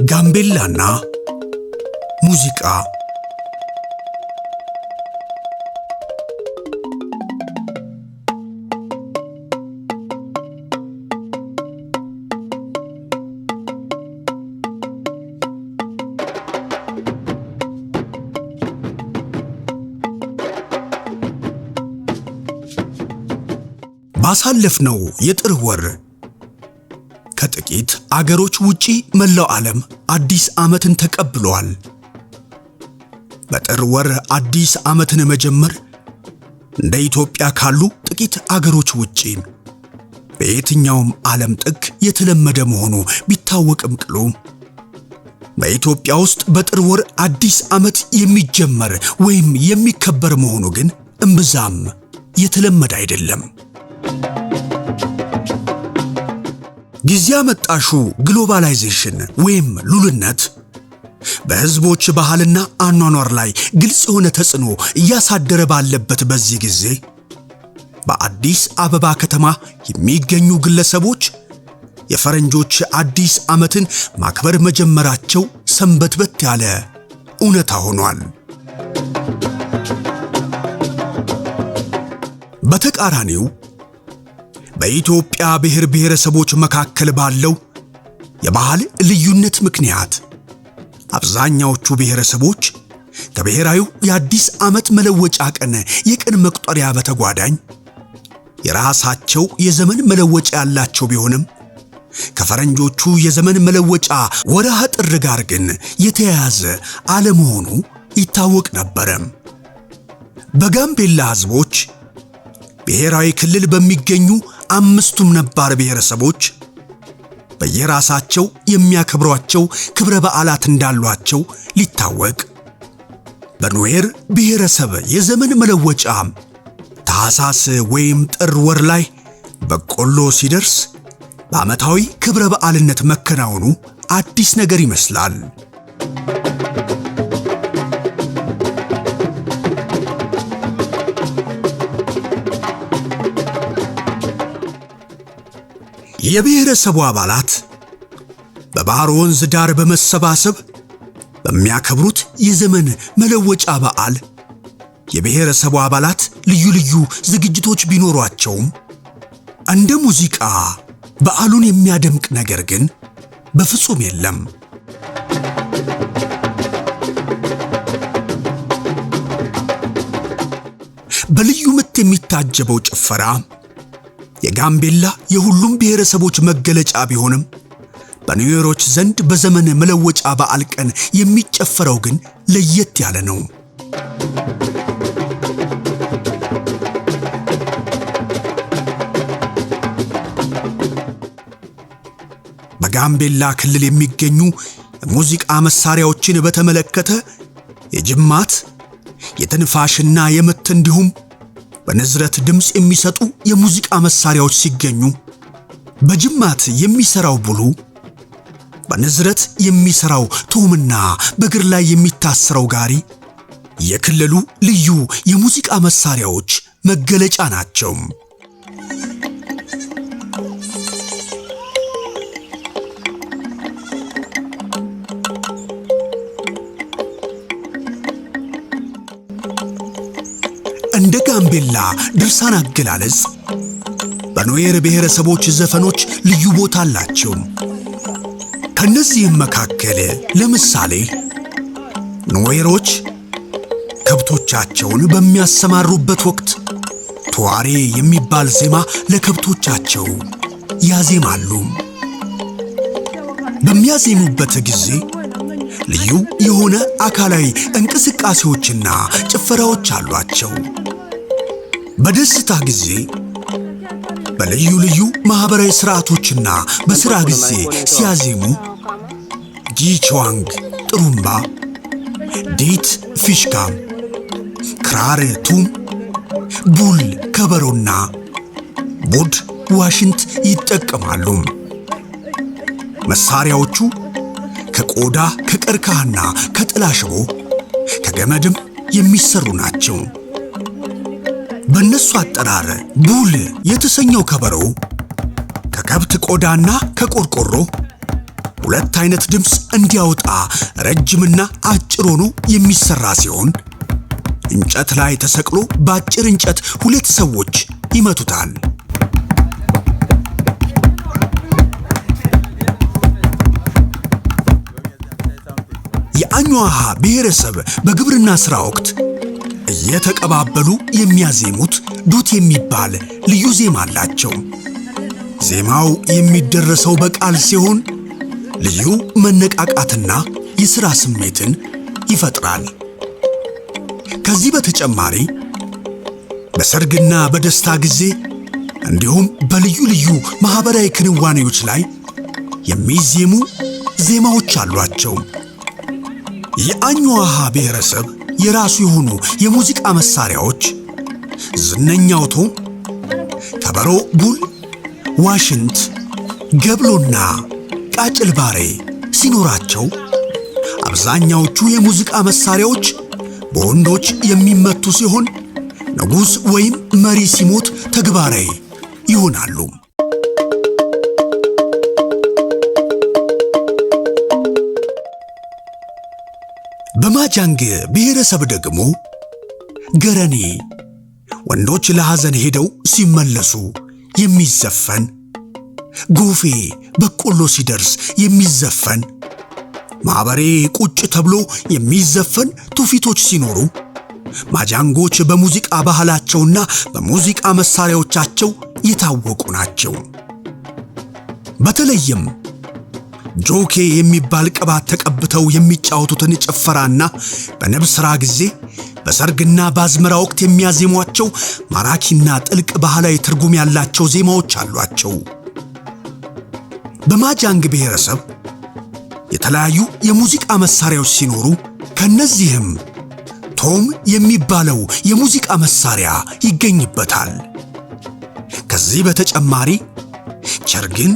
ጋምቤላና ሙዚቃ። ባሳለፍነው የጥር ወር ከጥቂት አገሮች ውጪ መላው ዓለም አዲስ ዓመትን ተቀብሏል። በጥር ወር አዲስ ዓመትን መጀመር እንደ ኢትዮጵያ ካሉ ጥቂት አገሮች ውጪ በየትኛውም ዓለም ጥግ የተለመደ መሆኑ ቢታወቅም ቅሉ፣ በኢትዮጵያ ውስጥ በጥር ወር አዲስ ዓመት የሚጀመር ወይም የሚከበር መሆኑ ግን እምብዛም የተለመደ አይደለም። ጊዜ አመጣሹ globalization ወይም ሉልነት በሕዝቦች ባህልና አኗኗር ላይ ግልጽ የሆነ ተጽዕኖ እያሳደረ ባለበት በዚህ ጊዜ፣ በአዲስ አበባ ከተማ የሚገኙ ግለሰቦች የፈረንጆች አዲስ ዓመትን ማክበር መጀመራቸው ሰንበትበት ያለ እውነታ ሆኗል። በተቃራኒው በኢትዮጵያ ብሔር ብሔረሰቦች መካከል ባለው የባህል ልዩነት ምክንያት አብዛኛዎቹ ብሔረሰቦች ከብሔራዊው የአዲስ ዓመት መለወጫ ቀን የቀን መቁጠሪያ በተጓዳኝ የራሳቸው የዘመን መለወጫ ያላቸው ቢሆንም፣ ከፈረንጆቹ የዘመን መለወጫ ወርሃ ጥር ጋር ግን የተያያዘ አለመሆኑ ይታወቅ ነበረ። በጋምቤላ ሕዝቦች ብሔራዊ ክልል በሚገኙ አምስቱም ነባር ብሔረሰቦች በየራሳቸው የሚያከብሯቸው ክብረ በዓላት እንዳሏቸው ሊታወቅ፣ በኑዌር ብሔረሰብ የዘመን መለወጫ ታኅሳስ ወይም ጥር ወር ላይ በቆሎ ሲደርስ በዓመታዊ ክብረ በዓልነት መከናወኑ አዲስ ነገር ይመስላል። የብሔረሰቡ አባላት በባህር ወንዝ ዳር በመሰባሰብ በሚያከብሩት የዘመን መለወጫ በዓል የብሔረሰቡ አባላት ልዩ ልዩ ዝግጅቶች ቢኖሯቸውም፣ እንደ ሙዚቃ በዓሉን የሚያደምቅ ነገር ግን በፍጹም የለም። በልዩ ምት የሚታጀበው ጭፈራ የጋምቤላ የሁሉም ብሔረሰቦች መገለጫ ቢሆንም፣ በኑዌሮች ዘንድ በዘመን መለወጫ በዓል ቀን የሚጨፈረው ግን ለየት ያለ ነው። በጋምቤላ ክልል የሚገኙ የሙዚቃ መሳሪያዎችን በተመለከተ የጅማት፣ የትንፋሽና የምት እንዲሁም በንዝረት ድምፅ የሚሰጡ የሙዚቃ መሳሪያዎች ሲገኙ፣ በጅማት የሚሰራው ቡሉ፣ በንዝረት የሚሰራው ቶምና በእግር ላይ የሚታሰረው ጋሪ የክልሉ ልዩ የሙዚቃ መሳሪያዎች መገለጫ ናቸው። እንደ ጋምቤላ ድርሳን አገላለጽ በኑዌር ብሔረሰቦች ዘፈኖች ልዩ ቦታ አላቸው። ከነዚህም መካከል ለምሳሌ ኑዌሮች ከብቶቻቸውን በሚያሰማሩበት ወቅት ቱዋሬ የሚባል ዜማ ለከብቶቻቸው ያዜማሉ። በሚያዜሙበት ጊዜ ልዩ የሆነ አካላዊ እንቅስቃሴዎችና ጭፈራዎች አሏቸው። በደስታ ጊዜ፣ በልዩ ልዩ ማኅበራዊ ሥርዓቶችና በሥራ ጊዜ ሲያዜሙ ጊቸዋንግ ጥሩምባ፣ ዲት ፊሽካ፣ ክራር ቱም፣ ቡል ከበሮና ቡድ ዋሽንት ይጠቀማሉ። መሳሪያዎቹ ከቆዳ፣ ከቀርከሃና ከጥላ ሽቦ፣ ከገመድም የሚሰሩ ናቸው። በእነሱ አጠራር ቡል የተሰኘው ከበሮ ከከብት ቆዳና ከቆርቆሮ ሁለት አይነት ድምፅ እንዲያወጣ ረጅምና አጭር ሆኖ የሚሰራ ሲሆን እንጨት ላይ ተሰቅሎ በአጭር እንጨት ሁለት ሰዎች ይመቱታል። የአኙዋሃ ብሔረሰብ በግብርና ሥራ ወቅት እየተቀባበሉ የሚያዜሙት ዱት የሚባል ልዩ ዜማ አላቸው። ዜማው የሚደረሰው በቃል ሲሆን ልዩ መነቃቃትና የሥራ ስሜትን ይፈጥራል። ከዚህ በተጨማሪ በሰርግና በደስታ ጊዜ እንዲሁም በልዩ ልዩ ማኅበራዊ ክንዋኔዎች ላይ የሚዜሙ ዜማዎች አሏቸው። የአኙዋሃ ብሔረሰብ የራሱ የሆኑ የሙዚቃ መሳሪያዎች ዝነኛው ቶም፣ ከበሮ፣ ቡል፣ ዋሽንት፣ ገብሎና ቃጭል ባሬ ሲኖራቸው አብዛኛዎቹ የሙዚቃ መሳሪያዎች በወንዶች የሚመቱ ሲሆን ንጉሥ ወይም መሪ ሲሞት ተግባራዊ ይሆናሉ። በማጃንግ ብሔረሰብ ደግሞ ገረኔ ወንዶች ለሐዘን ሄደው ሲመለሱ የሚዘፈን፣ ጎፌ በቆሎ ሲደርስ የሚዘፈን፣ ማበሬ ቁጭ ተብሎ የሚዘፈን ትውፊቶች ሲኖሩ ማጃንጎች በሙዚቃ ባህላቸውና በሙዚቃ መሳሪያዎቻቸው የታወቁ ናቸው። በተለይም ጆኬ የሚባል ቅባት ተቀብተው የሚጫወቱትን ጭፈራና በንብ ሥራ ጊዜ፣ በሰርግና በአዝመራ ወቅት የሚያዜሟቸው ማራኪና ጥልቅ ባህላዊ ትርጉም ያላቸው ዜማዎች አሏቸው። በማጃንግ ብሔረሰብ የተለያዩ የሙዚቃ መሳሪያዎች ሲኖሩ ከነዚህም ቶም የሚባለው የሙዚቃ መሳሪያ ይገኝበታል። ከዚህ በተጨማሪ ቸርግን፣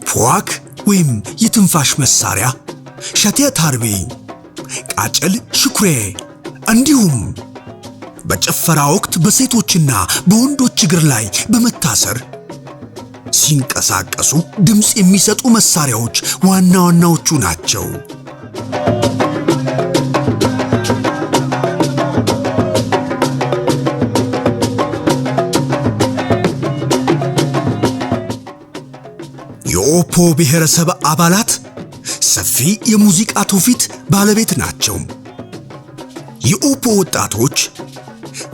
ፖዋክ ወይም የትንፋሽ መሳሪያ፣ ሸቴ ታርቤ፣ ቃጭል ሽኩሬ እንዲሁም በጭፈራ ወቅት በሴቶችና በወንዶች እግር ላይ በመታሰር ሲንቀሳቀሱ ድምፅ የሚሰጡ መሳሪያዎች ዋና ዋናዎቹ ናቸው። የኦፖ ብሔረሰብ አባላት ሰፊ የሙዚቃ ትውፊት ባለቤት ናቸው። የኦፖ ወጣቶች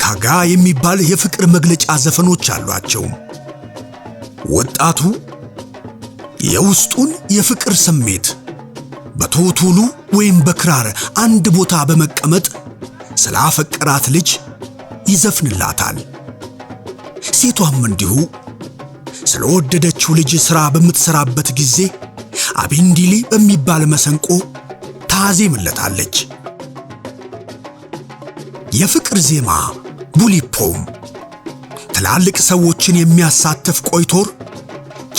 ካጋ የሚባል የፍቅር መግለጫ ዘፈኖች አሏቸው። ወጣቱ የውስጡን የፍቅር ስሜት በቶቶሉ ወይም በክራር አንድ ቦታ በመቀመጥ ስላፈቀራት ልጅ ይዘፍንላታል። ሴቷም እንዲሁ ስለወደደችው ልጅ ሥራ በምትሠራበት ጊዜ አቢንዲሊ በሚባል መሰንቆ ታዜምለታለች። የፍቅር ዜማ ቡሊፖም፣ ትላልቅ ሰዎችን የሚያሳትፍ ቆይቶር፣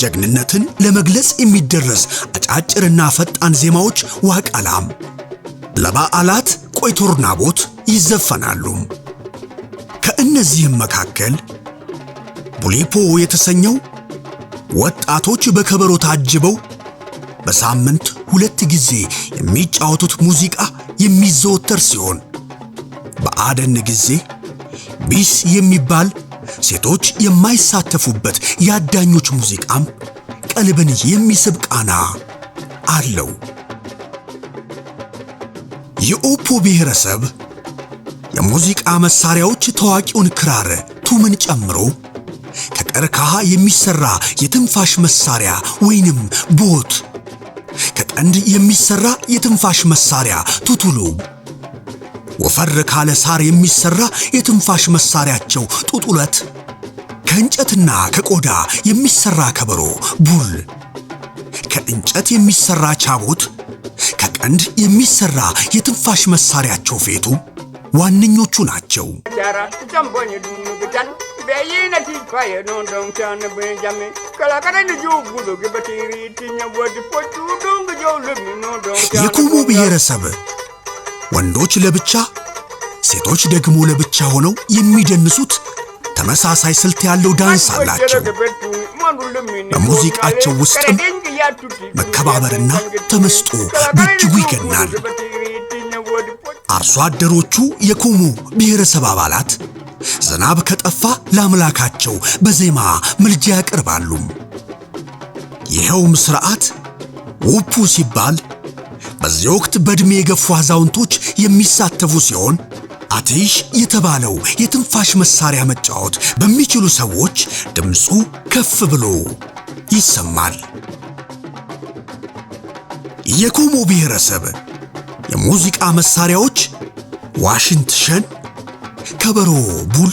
ጀግንነትን ለመግለጽ የሚደረስ አጫጭርና ፈጣን ዜማዎች ዋቃላም፣ ለበዓላት ቆይቶር ናቦት ይዘፈናሉ። ከእነዚህም መካከል ቡሊፖ የተሰኘው ወጣቶች በከበሮ ታጅበው በሳምንት ሁለት ጊዜ የሚጫወቱት ሙዚቃ የሚዘወተር ሲሆን በአደን ጊዜ ቢስ የሚባል ሴቶች የማይሳተፉበት የአዳኞች ሙዚቃም ቀልብን የሚስብ ቃና አለው። የኦፖ ብሔረሰብ የሙዚቃ መሳሪያዎች ታዋቂውን ክራር ቱምን ጨምሮ ከቀ ከቀርከሃ የሚሰራ የትንፋሽ መሳሪያ ወይንም ቦት፣ ከቀንድ የሚሰራ የትንፋሽ መሳሪያ ቱቱሉ፣ ወፈር ካለ ሳር የሚሰራ የትንፋሽ መሳሪያቸው ጡጡለት፣ ከእንጨትና ከቆዳ የሚሰራ ከበሮ ቡል፣ ከእንጨት የሚሰራ ቻቦት፣ ከቀንድ የሚሰራ የትንፋሽ መሳሪያቸው ፌቱ ዋነኞቹ ናቸው። Chara chamboni dunu beyina ti paye non don chan be jame kala kala ni jo gudo ge batiri tinya wadi potu dong jo lumi non don chan. የኮሞ ብሔረሰብ ወንዶች ለብቻ፣ ሴቶች ደግሞ ለብቻ ሆነው የሚደንሱት ተመሳሳይ ስልት ያለው ዳንስ አላቸው። በሙዚቃቸው ውስጥም መከባበርና ተመስጦ በእጅጉ ይገናል። አርሶ አደሮቹ የኮሞ ብሔረሰብ አባላት ዝናብ ከጠፋ ለአምላካቸው በዜማ ምልጃ ያቀርባሉ። ይኸውም ሥርዓት ውፑ ሲባል በዚህ ወቅት በዕድሜ የገፉ አዛውንቶች የሚሳተፉ ሲሆን፣ አቲሽ የተባለው የትንፋሽ መሳሪያ መጫወት በሚችሉ ሰዎች ድምፁ ከፍ ብሎ ይሰማል። የኮሞ ብሔረሰብ የሙዚቃ መሳሪያዎች ዋሽንት ሸን፣ ከበሮ ቡል፣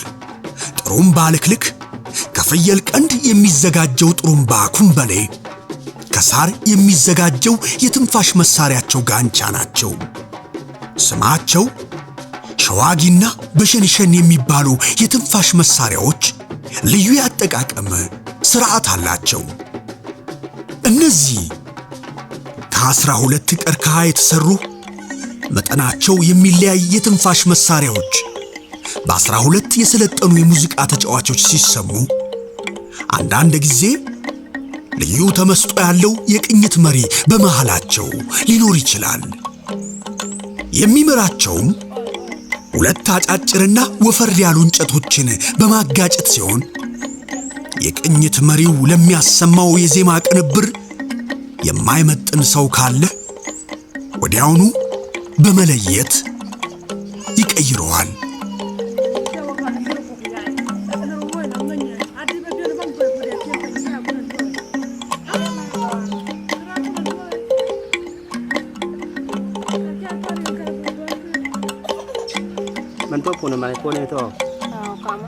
ጥሩምባ ልክልክ፣ ከፍየል ቀንድ የሚዘጋጀው ጥሩምባ ኩምበሌ፣ ከሳር የሚዘጋጀው የትንፋሽ መሳሪያቸው ጋንቻ ናቸው። ስማቸው ሸዋጊና በሸንሸን የሚባሉ የትንፋሽ መሳሪያዎች ልዩ ያጠቃቀም ሥርዓት አላቸው። እነዚህ ከ12 ቀርከሃ የተሠሩ መጠናቸው የሚለያይ የትንፋሽ መሳሪያዎች በ12 የሰለጠኑ የሙዚቃ ተጫዋቾች ሲሰሙ፣ አንዳንድ ጊዜ ልዩ ተመስጦ ያለው የቅኝት መሪ በመሃላቸው ሊኖር ይችላል። የሚመራቸውም ሁለት አጫጭርና ወፈር ያሉ እንጨቶችን በማጋጨት ሲሆን፣ የቅኝት መሪው ለሚያሰማው የዜማ ቅንብር የማይመጥን ሰው ካለ ወዲያውኑ በመለየት ይቀይረዋል። Man to pone mai pone to. Kama.